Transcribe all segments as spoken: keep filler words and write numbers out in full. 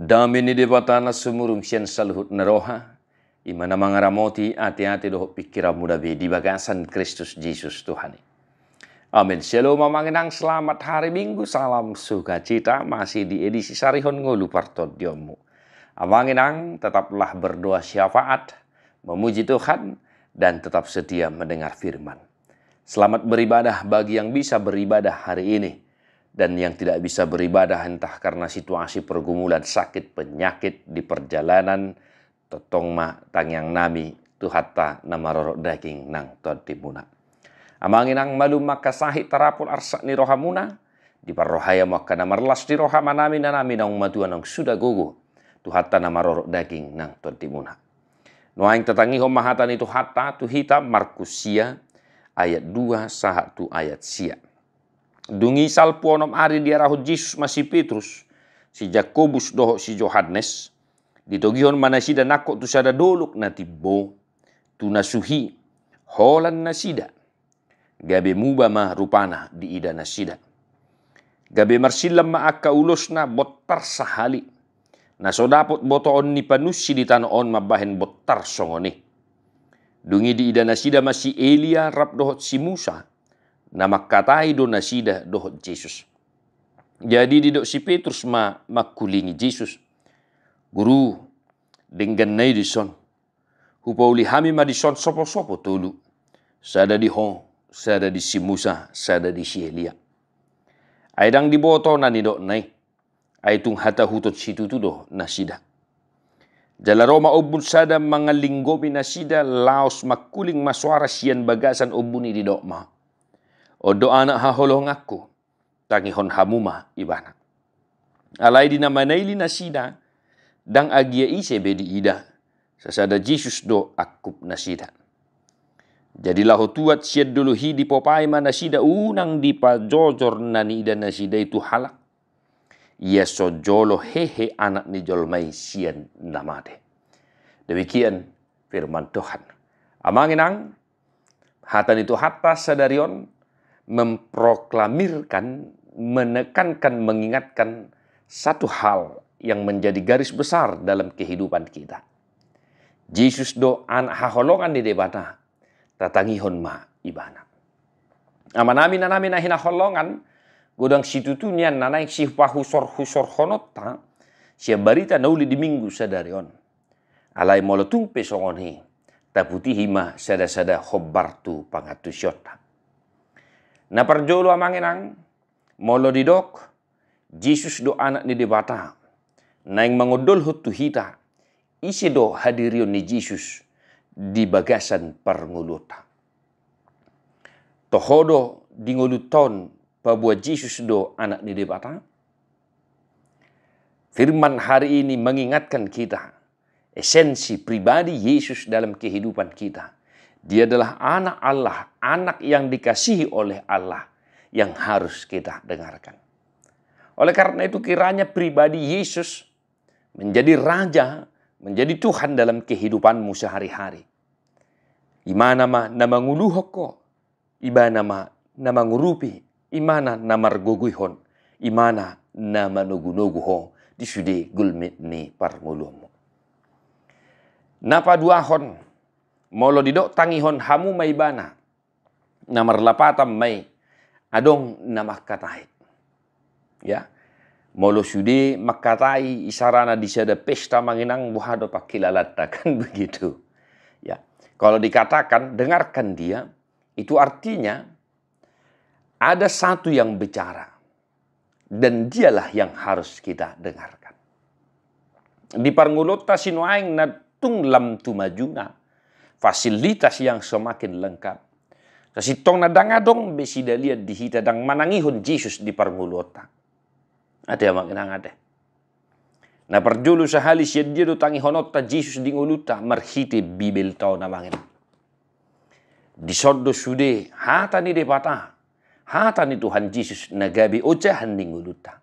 Dame ni Debata na sumurung sian saluhut na roha, i ma na mangaramoti ateate dohot pingkiranmuna be di bagasan Kristus Jesus Tuhan i. Amin. Syalom amang inang, selamat hari Minggu, salam sukacita, masih di edisi sarihon ngolu partondionmu. Amang inang, tetaplah berdoa syafaat, memuji Tuhan, dan tetap setia mendengar firman. Selamat beribadah bagi yang bisa beribadah hari ini, dan yang tidak bisa beribadah entah karena situasi pergumulan sakit penyakit di perjalanan, tongtong ma tangiangnami Tuhanta na marorot daging nang tondimuna. Amang inang, malum ma angka sahit tarapul arsak ni rohamuna, diparrohai ma angka na marlas ni roha manami nanami naung matua naung suda gogo, Tuhanta na marorot daging nang tondimuna. Nuaeng tatangihon ma hata ni Tuhanta tu hita, Markus sia ayat dua sahat tu ayat sia. Dung i salpu onom ari diarahon Jesus ma si Petrus, si Jakobus dohot si Johannes, ditogihon ma nasida nangkok tu sada dolok na timbo, tu na suhi, holan nasida. Gabe muba ma rupana diida nasida. Gabe marsillam ma angka ulosna bontar sahali. Na so dapot botoon ni panunsi di tano on mambahen bontar songon i. Dung i diida nasida ma si Elia rap dohot si Musa, na mangkatai do nasida dohot Jesus. Jadi didok si Petrus ma mangkulingi Jesus, "Guru, denggan na i dison. Hupauli hami ma dison sopo-sopo tolu. Sada di ho, sada di si Musa, sada di si Elia." Ai ndang diboto na nidokna i. Ai tung hatahuton situtu do nasida. Jala ro ma ombun sada mangalinggomi nasida, laos mangkuling ma soara sian bagasan ombun i, didok ma, "On do anak haholonganku, tangihon hamu ma ibana." Alai di na manaili nasida, ndang agia ise be diida, sasada Jesus do angkup nasida. Jadi laho tuat sian dolok i dipopai ma nasida unang dipajojor na niida nasida i tu halak. Ia so jolo hehe Anak ni jolma i sian na mate. Demikian firman Tuhan. Amang inang, hata ni Tuhanta sadari on memproklamirkan, menekankan, mengingatkan satu hal yang menjadi garis besar dalam kehidupan kita. Jesus do Anak haholongan ni Debata, tatangihon ma ibana. Amanami nanami na hinaholongan, godang situtu nian na naeng sipahusor-husorhononta sian barita na uli di Minggu sadari on. Alai molo tung pe songon i, taputihi ma sada-sada hombar tu pangantusionta. Na parjolo amang inang, molo didok Jesus do Anak ni Debata, naeng mangondolhon tu hita, ise do hadirion ni Jesus di bagasan parngoluonta? Toho do di ngolunta on paboa Jesus do Anak ni Debata? Firman hari ini mengingatkan kita, esensi pribadi Yesus dalam kehidupan kita. Dia adalah Anak Allah, Anak yang dikasihi oleh Allah, yang harus kita dengarkan. Oleh karena itu, kiranya pribadi Yesus menjadi Raja, menjadi Tuhan dalam kehidupanmu sehari-hari. Ibana ma na manguluhon ho, Ibana ma na mangurupi, Ibana na margogoihon, Ibana na manogunogu ho di sude gulmit ni parngoluonmu. Na paduahon, molo didok tangihon hamu ma Ibana, na marlapatan ma i, adong na mangkatai. Ya. Molo sude mangkatai, isarana di sada pesta amang inang, boha do pangkilalaanta, kan begitu. Ya. Kalau dikatakan dengarkan dia, itu artinya ada satu yang bicara dan dialah yang harus kita dengarkan. Di parngoluonta sinuaeng na tung lam tu majuna, fasilitas yang semakin lengkap, sasintongna ndang adong be sidalian di hita ndang manangihon Jesus di parngoluonta. Ate amang inang, ate. Na parjolo sahali, sian dia do tangihononta Jesus di ngolunta? Marhite Bibelta on amang inang. Dison do sude hata ni Debata, hata ni Tuhan Jesus na gabe ojahan ni ngolunta.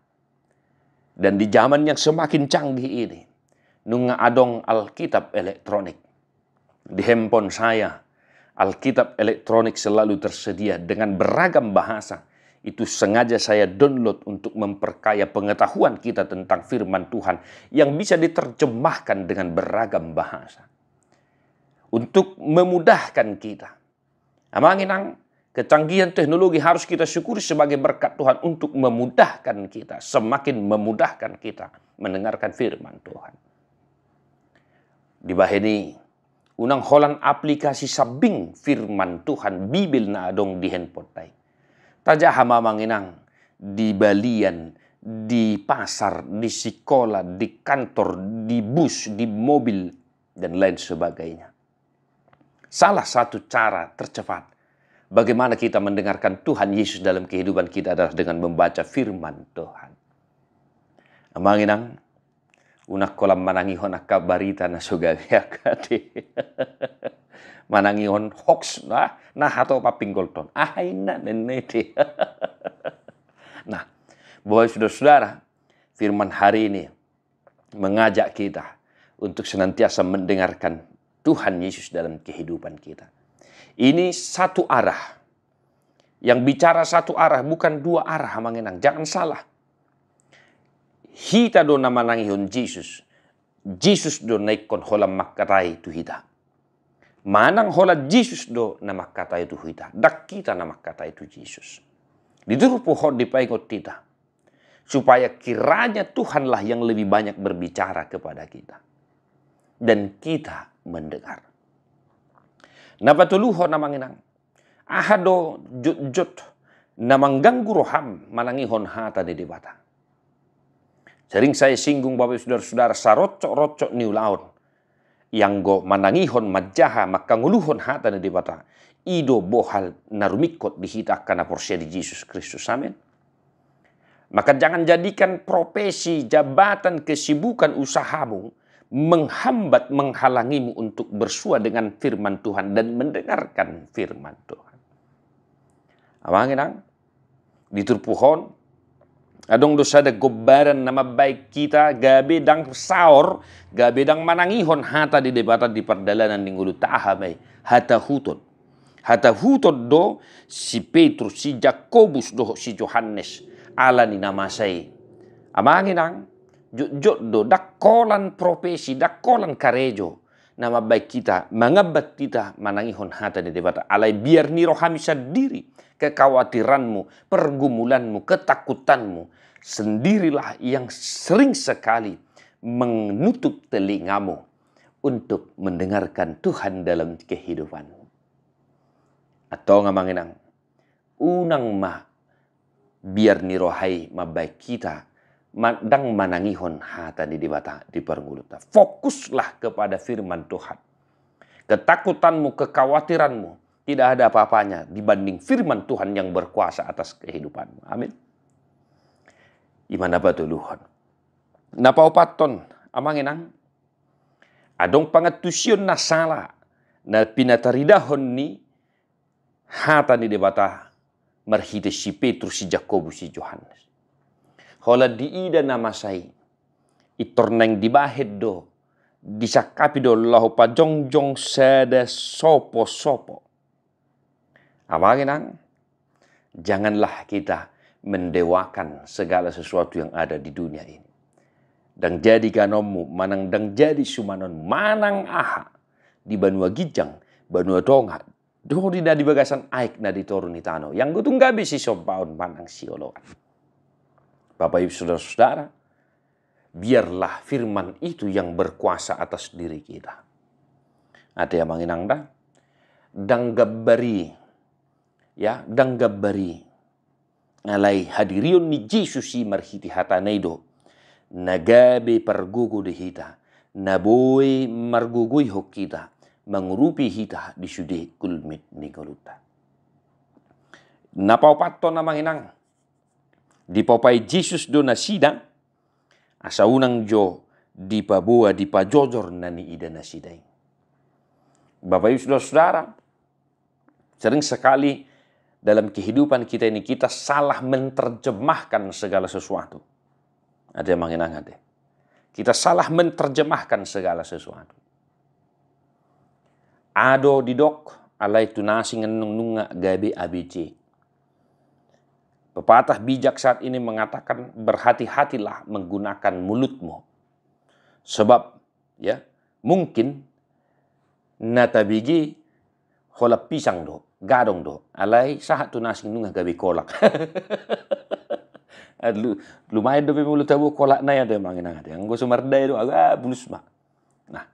Dan di zaman yang semakin canggih ini, nunga adong Alkitab elektronik. Di handphone saya, Alkitab elektronik selalu tersedia dengan beragam bahasa Itu sengaja saya download untuk memperkaya pengetahuan kita tentang firman Tuhan yang bisa diterjemahkan dengan beragam bahasa. Untuk memudahkan kita. Amang inang, kecanggihan teknologi harus kita syukuri sebagai berkat Tuhan untuk memudahkan kita, semakin memudahkan kita mendengarkan firman Tuhan. Dibahen i, unang holan aplikasi sambing firman Tuhan, Bibel na adong di handphoneta i. Tajaha ma amang inang, di balian, di pasar, di sikola, di kantor, di bus, di mobil, dan lain sebagainya. Salah satu cara tercepat bagaimana kita mendengarkan Tuhan Yesus dalam kehidupan kita adalah dengan membaca firman Tuhan. Amang inang, unang holan manangihon angka barita na so gabe angka ate. Manangihon hoax, nah, na hatop pinggolton. Ah, inna nenne ate. Nah, Bapak Ibu Saudara-saudara, firman hari ini mengajak kita untuk senantiasa mendengarkan Tuhan Yesus dalam kehidupan kita. Ini satu arah. Yang bicara satu arah, bukan dua arah, amang inang. Jangan salah. Hita do na manangihon Jesus. Jesus do na ingkon holan mangkatai tu hita. Manang holan Jesus do na mangkatai tu hita. Ndang hita na mangkatai tu Jesus. Di turpuk on dipaingot hita. Supaya kiranya Tuhanlah yang lebih banyak berbicara kepada kita. Dan kita mendengar. Na patoluhon amang inang. Aha do jotjot na mangganggu roham manangihon hata ni Debata? Sering saya singgung Bapak Ibu Saudara-saudara, saroncok-roncok ni ulaon. Ianggo manangihon manjaha mangkangoluhon hata ni Debata. I do bohal na rumingkot di hita angka na porsea di Jesus Kristus. Amin. Maka jangan jadikan profesi, jabatan, kesibukan, usahamu menghambat, menghalangimu untuk bersua dengan firman Tuhan dan mendengarkan firman Tuhan. Amang inang, di turpuk on, adong do sada gombaran na mambahen hita gabe ndang saor, gabe ndang manangihon hata ni Debata di pardalanan ni ngolunta, aha ma i, hatahuton. Hatahuton do si Petrus, si Jakobus dohot si Johannes, ala ni na masa i. Amang inang, jotjot do, ndang holan profesi, ndang holan karejo na mambahen hita, mangambat hita manangihon hata ni Debata. Alai biar ni rohami sandiri, kekhawatiranmu, pergumulanmu, ketakutanmu sendirilah yang sering sekali menutup telingamu untuk mendengarkan Tuhan dalam kehidupanmu. Antong amang inang, unang ma biar ni roha i mambahen hita ma-, ndang manangihon hata ni Debata di parngoluanta. Fokuslah kepada firman Tuhan. Ketakutanmu, kekhawatiranmu tidak ada apa-apanya dibanding firman Tuhan yang berkuasa atas kehidupanmu. Amin. I ma na patoluhon. Na paopathon, amang inang, adong pangantusion na sala na pinataridahon ni hata ni Debata marhite si Petrus, si Jakobus, si Johannes. Holan diida na masa i, pintor naeng dibahen do, disangkapi do laho pajongjong sada sopo-sopo. Amang inang, janganlah kita mendewakan segala sesuatu yang ada di dunia ini. Ndang jadi ganonmu, manang ndang jadi sumanonmu, manang aha, di banua ginjang, banua tonga, dohot di na di bagasan aek na di toru ni tano, ianggo tung gabe sisombaon manang sioloan. Bapak Ibu Saudara-saudara, biarlah firman itu yang berkuasa atas diri kita. Ate amang inang da, ndang gambar i, ya, ndang gambar i. Alai hadirion ni Jesus i marhite hatana i do na gabe pargogo di hita, na boi margogoihon hita, mangurupi hita di sude gulmit ni ngolunta. Na paopathon amang inang, dipaopai Jesus do nasida, asa unang jo dipaboa, dipajojor na niida nasida i. Bapak Ibu Saudara-saudara, sering sekali dalam kehidupan kita ini kita salah menerjemahkan segala sesuatu. Ate amang inang ate. Kita salah menerjemahkan segala sesuatu. Aha do didok, alai tu na asing annon nunga gabe A B C. Pepatah bijak saat ini mengatakan, berhati-hatilah menggunakan mulutmu. Sebab, ya, mungkin na tabege holan pisang do, gadong do, alai sahat tu na asing nunga gabe kolak. Lu-, lumayan dope molo tabo kolak na i ate, amang inang ate. Anggo so mardae do, aga bulus ma. Nah,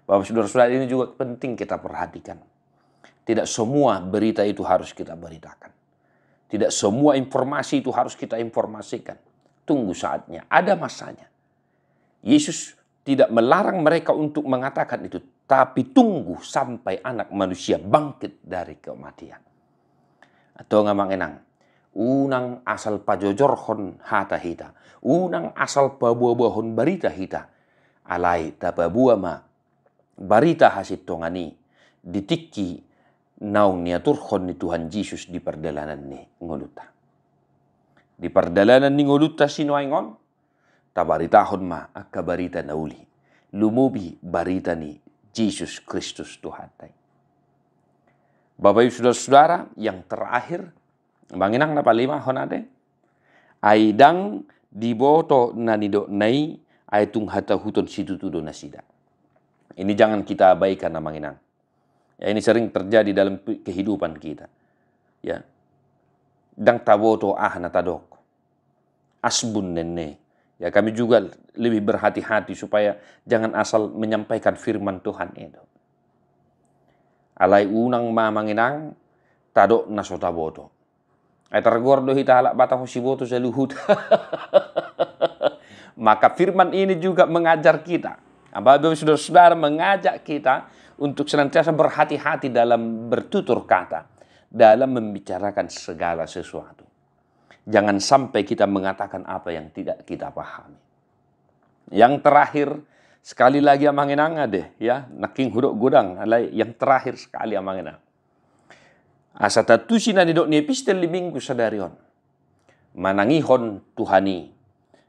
Bapak, saudara-saudara, ini juga penting kita perhatikan. Tidak semua berita itu harus kita beritakan. Tidak semua informasi itu harus kita informasikan. Tunggu saatnya, ada masanya. Yesus tidak melarang mereka untuk mengatakan itu, tapi tunggu sampai Anak Manusia bangkit dari kematian. Antong, amang inang, unang asal pajojorhon hata hita, unang asal paboaboahon barita hita, alai tapaboa ma barita hasintongan i di tingki naung niaturhon ni Tuhan Jesus di pardalanan ni ngolunta. Di pardalanan ni ngolunta sinuaeng on, tabaritahon ma angka barita na uli, lumobi barita ni Jesus Kristus Tuhanta i. Bapak Ibu, saudara-saudara, yang terakhir, amang inang, na palimahon ate, ai ndang diboto na nidokna i, ai tung hatahuton situtu do nasida. Ini jangan kita abaikan, amang inang. Ya, ini sering terjadi dalam pi-, kehidupan kita. Ya. Ndang taboto aha na tadok. Asbun ninna i. Ya, kami juga lebih berhati-hati supaya jangan asal menyampaikan firman Tuhan itu. Alai unang ma, amang inang, tadok na so taboto. Ai targoar do hita halak Batak on siboto saluhut. Maka firman ini juga mengajar kita, Bapak Ibu, saudara-saudara, mengajak kita untuk senantiasa berhati-hati dalam bertutur kata, dalam membicarakan segala sesuatu. Jangan sampai kita mengatakan apa yang tidak kita pahami. Yang terakhir, sekali lagi, amang inang ate, ya, nangkin hudok godang, alai yang terakhir sekali, amang inang. Asa taantusi na nidok ni epistel di Minggu sadari on. Manangihon Tuhan i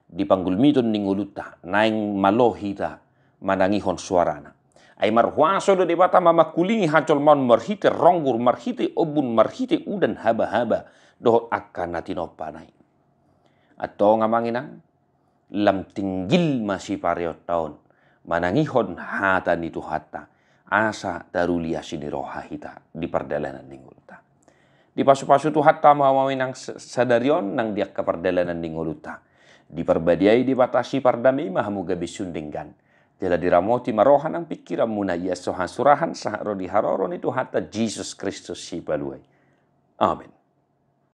di panggulmiton ni ngolunta, naeng malo hita manangihon suarana. Ai marhuaso do Debata mamangkulingi hajolmaon marhite ronggur, marhite ombun, marhite udan, habahaba, dohot angka na tinompana i. Antong, amang inang, lam tinggil ma sipareonta on manangihon hata ni Tuhanta, asa taruli asi ni roha hita di pardalanan ni ngolunta. Dipasupasu Tuhanta ma hamu, amang inang, sa-, sadari on nang di angka pardalanan ni ngolunta. Diparbadiai Debata, sipardame i ma hamu gabe siundenggan. Jala diramoti ma roha nang pingkiranmuna, ia so hasurahan sahat ro di haroro ni Tuhanta Jesus Kristus Sipalua i. Amen.